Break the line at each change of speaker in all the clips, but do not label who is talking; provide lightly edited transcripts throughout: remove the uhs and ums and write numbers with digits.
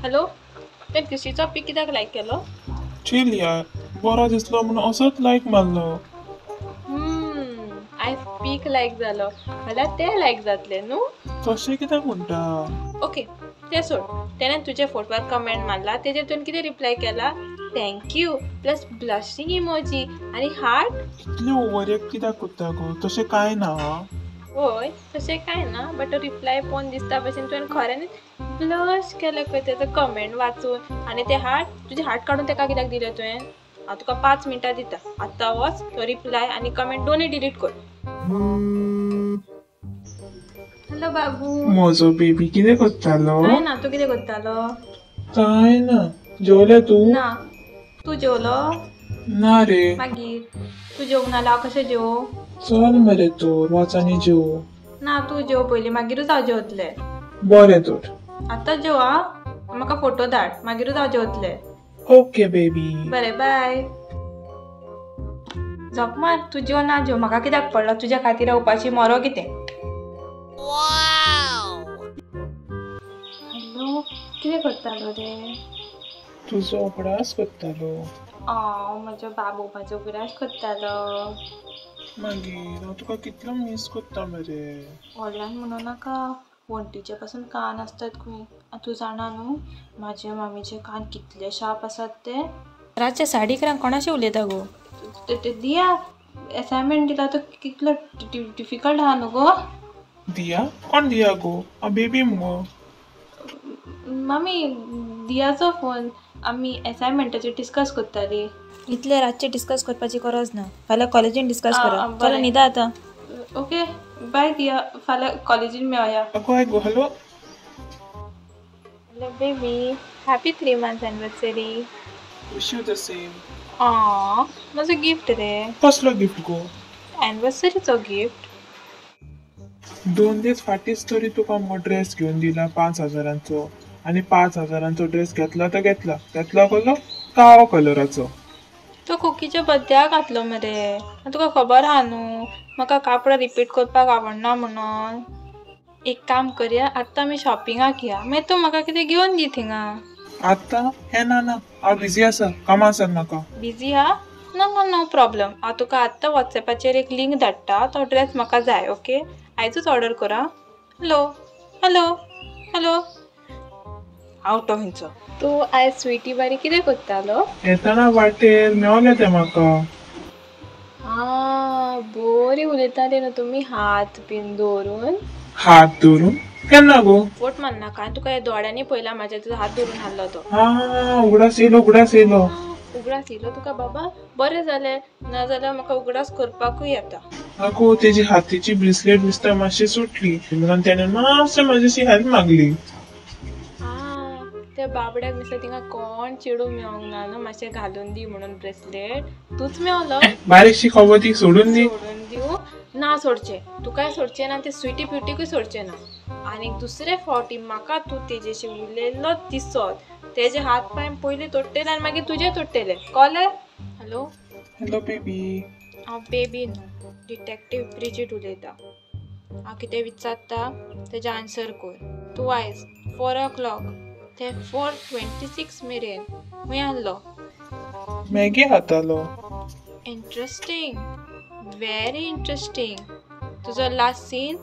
Hello, तुवें क्रिशीचो पीक कित्याक लायक केलो?
चील यार, बरो दिसलो म्हणून असोच लायक मारलो.
आयज पीक लायक जालो जाल्यार ते लायक जातले न्हू?
तशें कित्याक म्हणटा?
ओके ते सोड, तेणें तुज्या फोटवार कमेंट मारला तेजेर तुवें कितें रिप्लाय केला? Thank you plus blushing emoji आनी हार्ट.
इतलें ओवररिएक्ट कित्याक करता गो? तशें कांय ना.
हय तशें कांय ना, बट रिप्लाय पळोवन दिसता भशेन तुवें खऱ्यांनीच ब्लश केलें खंय तेजो कमेंट वाचून. आनी ते हार्ट, तुजें हार्ट काडून तेका कित्याक दिलें तुवें? हांव तुका 5 मिनटां दिता, आत्तां वच तो रिप्लाय आनी कमेंट दोनूय डिलीट कर. हॅलो बाबू.
म्हजो बेबी कितें करतालो?
कांय ना, तूं कितें करतालो?
कांय ना. जेवलें तूं?
ना. तूं जेवलो?
ना रे.
मागीर तूं जेवंक ना जाल्यार हांव कशें जेवूं?
चल मरे तर वच आनी जेव.
ना, तूं जेव पयलीं, मागीरूच हांव जेवतलें.
बरें तर
आतां जेव आं, म्हाका फोटो धाड, मागीरूच हांव जेवतलें.
Okay baby.
बरें बाय. झप मार, तूं जेव ना जेव, म्हाका कित्याक पडलो? तुज्या खातीर उपाशी मरो कितें? हॅलो, कितें करतालो रे?
तुजो उगडास करतालो.
म्हजो बाबू म्हजो उगडास करतालो.
मागीर हांव तुका कितलो मीस करता मरे.
व्हडल्यान म्हणू नाका, वण्टीचे पासून कान आसतात खंय. तूं जाणा न्हू म्हाजे मामीचे कान कितले शार्प आसात ते. रातचे 11:30 कोणाशी उलयता गो? दिया एसायनमेंट दिला तो कितलो डिफिकल्ट आहा न्हू गो.
दिया? कोण दिया गो? हांव बेबी मुगो.
मामी दियाचो फोन, आमी एसायनमेंटाचेर डिस्कस करताली.
इतले रातचे डिस्कस करपाची गरज ना, फाल्यां कॉलेजीन डिस्कस करा. चल न्हिदा आतां.
ओके बाय दिया, फाल्यां कॉलेजीन मेळया.
अगो hello.
Hello baby, happy 3 months anniversary.
Wish you the same.
म्हजो गिफ्ट रे.
कसलो गिफ्ट गो?
एनिवर्सरीचो गिफ्ट.
2 दीस फाटींच तरी तुका मुगो ड्रेस घेवन दिला 5,000चो. आनी 5,000चो ड्रेस घेतला तो घेतला, घेतला कसलो? काळो कलराचो.
तो कुकीच्या बड्ड्याक घातलो मरे. तुका खबर आहा न्हू म्हाका कापडां रिपीट करपाक आवडना म्हणून. एक काम करया, आत्तां आमी शॉपिंगाक या, मागीर तूं म्हाका कितें घेवन दी थिंगा.
आत्तां? हें ना ना, हांव बिजी आसा, कामां आसात म्हाका.
बिजी आहा? ना ना, नो प्रॉब्लम. हांव तुका आत्तां वॉट्सएपाचेर एक लिंक धाडटा, तो ड्रेस म्हाका जाय. ओके, आयजूच ऑर्डर करा. हॅलो हॅलो हॅलो, आवटो खंयचो. तूं आयज स्विटी बारी कितें करतालो?
येतना वाटेर मेवलें तें म्हाका.
आं, बरी उलयताली न्हू तुमी हात बीन दवरून.
हात धरून? केन्ना गो?
फोट मारनाका, हांवें तुका दोळ्यांनी पळयला म्हाज्या, तुजो हात धरून हाडलो तो.
आं, उगडास येयलो, उगडास येयलो.
उगडास येयलो तुका बाबा? बरें जालें, नाजाल्यार म्हाका उगडास करपाकूय येता.
आगो तेजी हातीची ब्रेसलेट दिसता मातशी सुटली म्हणून तेणें मातशें म्हाजेशी हेल्प मागली.
त्या बाबड्याक दिसता तिंगा कोण चेडूं मेवंक ना न्हू मातशें घालून दी म्हणून ब्रेसलेट, तूंच मेवलो.
बारीकशी खबर ती सोडून दी.
सोडून दिवं ना? सोडचें तुकाय सोडचें ना, ते स्विटी ब्युटीकूय सोडचें ना. आनी दुसरे फावटी म्हाका तूं तेजेशी उलयल्लो दिसत, तेजे हात पांय पयलीं तोडटेले आनी मागीर तुजे तोडटेले. कळ्ळें? हॅलो.
Hello baby.
हांव बेबी न्हू, डिटेक्टीव ब्रिजीट उलयतां. हांव कितें विचारता तेजें आन्सर कर. तूं आयज 4 o'clock ते 4:26 मेरेन खंय आहलो?
मॅगी खातालो.
Interesting, very interesting. तुजो लास्ट सीन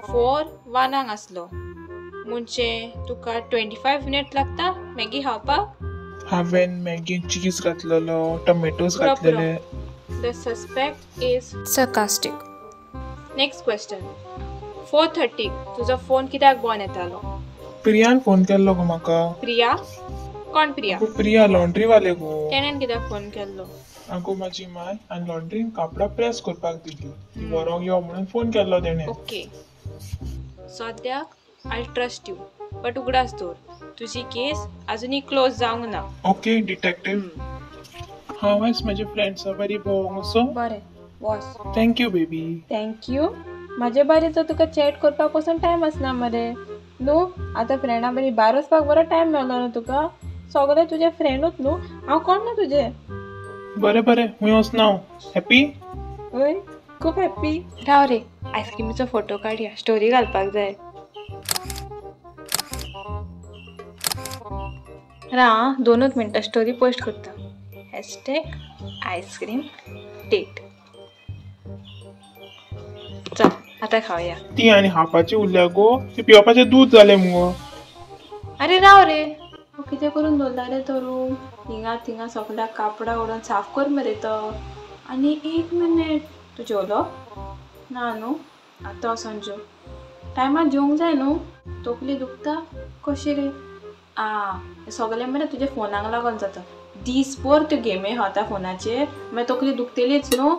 4:01 आसलो, म्हणजे तुका 25 मिनट लागता मॅगी खावपाक?
हांवें मॅगीन चीज घातलेलो, टोमॅटोज घातलेले.
The suspect is sarcastic. Next question. 4:30 तुजो फोन कित्याक बंद येतालो?
प्रियान फोन केल्लो गो म्हाका.
प्रिया? कोण प्रिया?
प्रिया लॉन्ड्री वाले गो.
तेणेन कित्याक फोन केल्लो?
आगो म्हाजी माय आनी लॉन्ड्रीन कापडां प्रेस करपाक दिली, ती व्हरोंक यो म्हणून फोन केल्लो तेणें.
ओके, सद्याक I trust you, but उगडास दवर तुजी केस अजुनूय क्लोज जावंक ना.
ओके डिटेक्टीव, हांव आयज म्हाज्या फ्रेंड्सा बरी भोंवंक वचो.
बरें वच.
Thank you baby.
Thank you. म्हाजे बारी तर तुका चॅट करपाक पसून टायम आसना मरे न्हू. आतां फ्रेंडा बरी भायर वचपाक बरो टायम मेवलो न्हू तुका. सगळे तुजे फ्रेंडूच न्हू, हांव कोण ना तुजे.
बरें बरें, खंय वचना हांव. हॅपी?
हय, खूब हॅप्पी. राव रे, आयस्क्रिमीचो फोटो काडया, स्टोरी घालपाक जाय. रा 2 मिनटां स्टोरी पोस्ट करता. #Ice cream date. चल आता खावया.
ती आनी हापाची उरल्या गो, ती पिवपाचें दूद जालें मुगो.
अरे राव रे, कितें करून दवरला रे तो रूम? हिंगा थिंगा सगळ्या कापडां उडोवन साफ कर मरे तो. आनी 1 मिनीट, तूं जेवलो ना न्हू? आतां वचोन जेव, टायमार जेवंक जाय न्हू. तकली दुखता कशी रे? आ सगळें मरे तुज्या फोनाक लागून जाता. दीसभर त्यो गेमी खेळता फोनाचेर, मागीर तकली दुखतलीच न्हू.